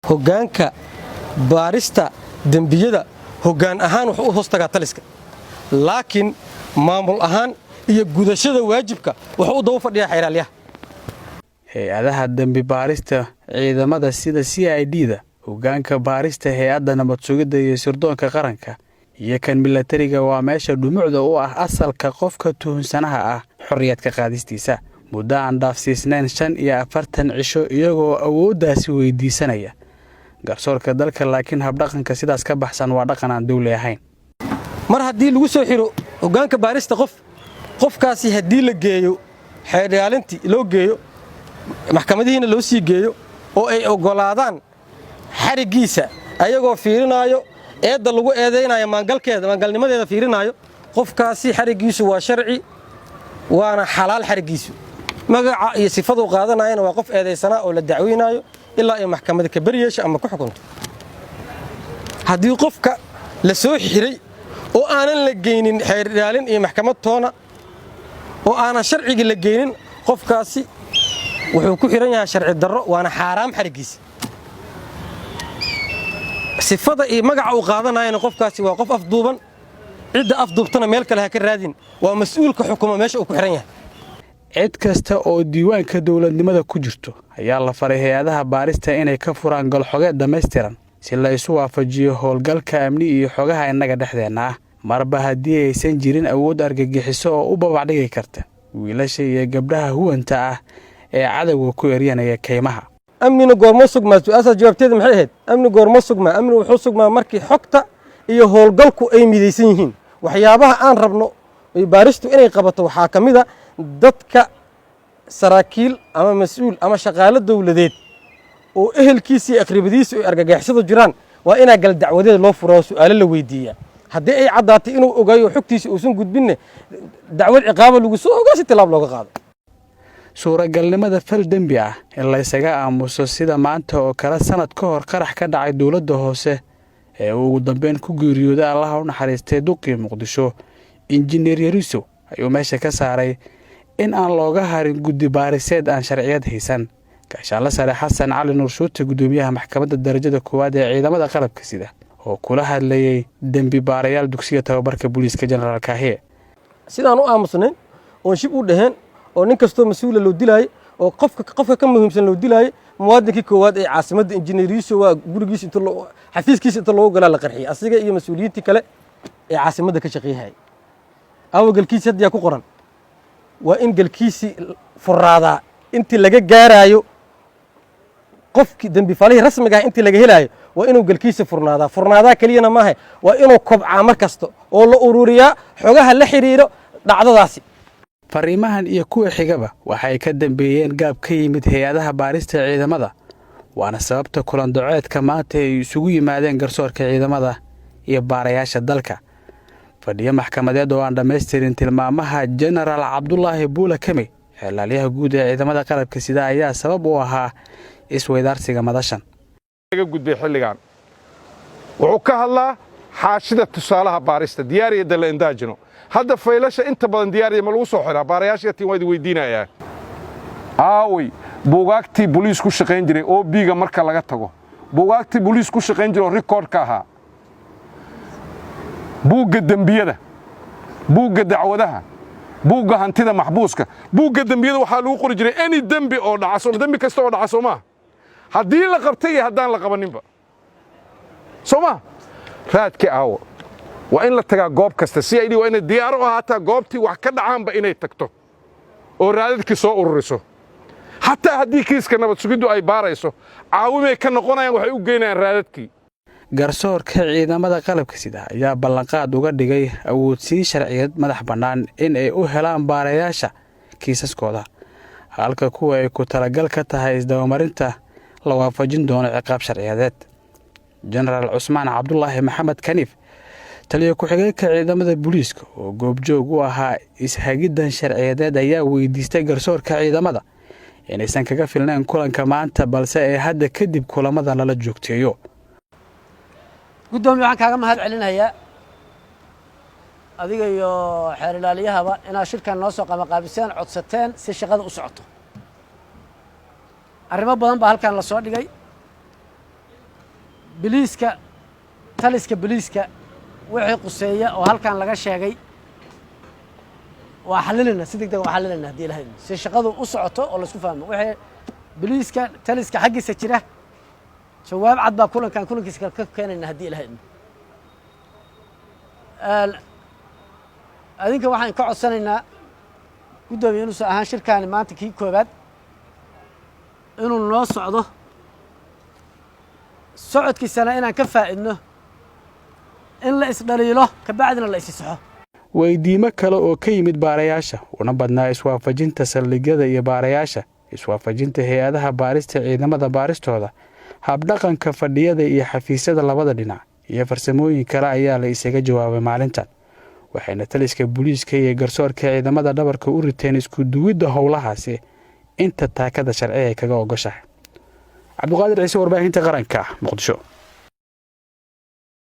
Hoggaanka baarista dembiyada hoggaan ahaan wuxuu u hoostagaa taliska, laakiin maamul ahaan iyo gudashada waajibka wuxuu u daba fadhiyaa xeeraalyaha. Hay-adaha dembi baarista ciidamada sida CID-da, hoggaanka baarista hay-adda nabad sugidda iyo sirdoonka qaranka iyo kan milatariga waa meesha dhumucda u ah asalka qofka tuhunsanaha ah xorriyad ka qaadistiisa muddo aan dhaafsiisnayn 45 cisho, iyagoo awooddaasi weydiisanaya garsoorka dalka. Laakiin habdhaqanka sidaas ka baxsan waa dhaqan aan dawli ahayn. Mar haddii lagu soo xiro hoggaanka baarista qof, qofkaasi haddii la geeyo xeerdhaalintii loo geeyo, maxkamadihiina loo sii geeyo oo ay oggolaadaan xariggiisa, ayagoo fiirinaayo eedda lagu eedaynayo, maangalkeeda, maangalnimadeeda fiirinaayo, qofkaasi xariggiisu waa sharci, waana xalaal xariggiisu. Magaca iyo sifaduu qaadanayana waa qof eedaysanaa oo la dacweynaayo ilaa ay maxkamada ka beri yeesho ama ku xukunto. Haddii qofka la soo xiray oo aanan la geynin xeerdhaalin iyo maxkamad toona, oo aanan sharcigii la geynin, qofkaasi wuxuu ku xihan yahay sharci darro, waana xaaraam xariggiisa. Sifada iyo magaca uu qaadanayana qofkaasi waa qof afduuban. Cidda afduubtana meel kale ha ka raadin, waa mas-uulka xukuma meesha uu ku xihan yahay. Cid kasta oo diiwaanka dowladnimada ku jirto ayaa la faray hay-adaha baarista inay ka furaan golxogeed dhammaystiran si la isu waafajiyo howlgalka amni iyo xogaha innaga dhexdeenna ah. Marba haddii aysan jirin awood argagixiso oo u babacdhigi karta wiilasha iyo gabdhaha huwanta ah ee cadowga ku eryanaya kaymaha. Amnina goormo sugmaa? Su-aashaas jawaabteeda maxay ahayd? Amni goormo sugmaa? Amni wuxuu sugmaa markii xogta iyo howlgalku ay midaysan yihiin. Waxyaabaha aan rabno baaristu inay qabato waxaa ka mid a dadka saraakiil ama mas-uul ama shaqaalo dowladeed oo ehelkiisa iyo aqribadiisa ay argagixisadu jiraan, waa inaa gal dacwadeed loo furo, su'aalo la weydiiyaa. Haddii ay caddaatay inuu ogaayo xogtiisa uusan gudbinne, dacwad ciqaaba lagu soo ogaa si tilaab looga qaado. Suuragalnimada fal dembi ah in laysaga aamuso, sida maanta oo kale sanad ka hor qarax ka dhacay dowladda hoose ee uu ugu dambeyn ku geeriyooday, Allaha u naxariistay, duqii Muqdisho Injineer Yariso, ayuu meesha ka saaray in aan looga harin guddi baariseed aan sharciyad haysan. Gaashaanle sare Xasan Cali Nuur Shuute, guddoomiyaha maxkamadda darajada koowaad ee ciidamada qalabka sida, oo kula hadlayay dembi baarayaal dugsiga tababarka booliiska Jenaraal Kaahiye. Sidaan u aamusnayn oon shib u dhaheen oo nin kastoo mas-uula loo dilaayey oo qofka ka muhiimsan loo dilaayey, muwaadinkii koowaad ee caasimadda Injineer Yariso waa gurigiisa inta loo, xafiiskiisa inta loogu galaa la qarxiyey, asiga iyo mas-uuliyiintii kale ee caasimadda ka shaqeeyahayay. Awa galkiisi haddiyaa ku qoran? Waa in galkiisii furaadaa intii laga gaaraayo qofkii dembi falihii rasmiga ah, intii laga helaayo waa inuu galkiisa furnaadaa. Furnaadaa keliyana maaha, waa inuu kobcaa mar kasta oo la ururiyaa xogaha la xidhiiro dhacdadaasi. Fariimahan iyo kuwa xigaba waxay ka dambeeyeen gaab ka yimid hay-adaha baarista ciidamada, waana sababta kulandacoodka maanta ay isugu yimaadeen garsoorka ciidamada iyo baarayaasha dalka. Fadhiyo maxkamadeed oo aan dhammaystirin tilmaamaha Jenaraal Cabdulaahi Buula Kemey, xeelaalyaha guud ee ciidamada qalabka sida, ayaa sabab u ahaa isweydaarsiga madashan. Laga gudbay xilligan. Wuxuu ka hadlaa xaashida tusaalaha baarista diario delle indagini. Hadda faylasha inta badan diario ma lagu soo xiraa? Baarayaasha tiin waa idin weydiinayaa. Aaway buugaagtii boliis ku shaqayn jiray oo biiga marka laga tago, buugaagtii boliis ku shaqayn jiray oo rikoodhka ahaa, buugga dembiyada, buugga dacwadaha, buugga hantida maxbuuska? Buugga dembiyada waxaa lagu qori jiray any dembi oo dhaca, dembi kasta oo dhaca, soo maa? Haddii la qabtay iyo haddaan la qabaninba, soo ma? Raadkii aawo? Waa in la tagaa goob kasta. CID waa inay diyaar u ahaataa goobtii wax ka dhacaanba inay tagto oo raadadkii soo ururiso. Xataa haddii kiiska nabad sugiddu ay baarayso, caawimay ka noqonayaan, waxay u geynayaan raadadkii. Garsoorka ciidamada qalabka sida ayaa ballanqaad uga dhigay awoodsiin sharciyad madax bannaan in ay u helaan baarayaasha kiisaskooda, halka kuwa ay ku talagal ka tahay isdabamarinta la waafajin doono ciqaab sharciyadeed. Jenaraal Cusmaan Cabdulaahi Maxamed Kaniif, taliyo ku-xigeenka ciidamada booliiska oo goobjoog u ahaa ishagiddan sharciyadeed, ayaa weydiistay garsoorka ciidamada inaysan kaga filnayn kulanka maanta, balse ay hadda kadib kulamada lala joogteeyo. Guddoomiye, waxaan kaaga mahad celinayaa adiga iyo xeer ilaaliyahaba inaad shirkan noo soo qamaqaabiseen, codsateen si shaqada u socoto. Arrimo badan baa halkan la soo dhigay. Biliiska, taliska biliiska wixii quseeya oo halkan laga sheegay waa xalinayna, si deg deg waa xalinayna haddii Ilahay idmo, si shaqadu u socoto oo laisku fahmo. Wixii biliiska taliska xaggiisa jira, jawaab cad baa kulankan kulankiisa kale ka keenayna haddii Ilahay idmo. Adinka waxaan ka codsanaynaa, guddoomiye, inuusan ahaan shirkaani maanta kii koowaad, inuu noo socdo, socodkiisana inaan ka faa'idno, in la isdhaliilo, kabacdina la isi saxo. Weydiimo kale oo ka yimid baarayaasha una badnaa iswaafajinta saldhigyada iyo baarayaasha, iswaafajinta hay-adaha baarista ciidamada baaristooda, habdhaqanka fadhiyada iyo xafiisyada labada dhinac iyo farsamooyin kale ayaa la isaga jawaabay maalintan, waxayna taliska booliiska iyo garsoorka ciidamada dhabarka u riteen isku duwidda howlahaasi inta taakada sharci ay kaga ogoshahay. Cabduqaadir Ciise, Warbaahinta Qaranka, Muqdisho.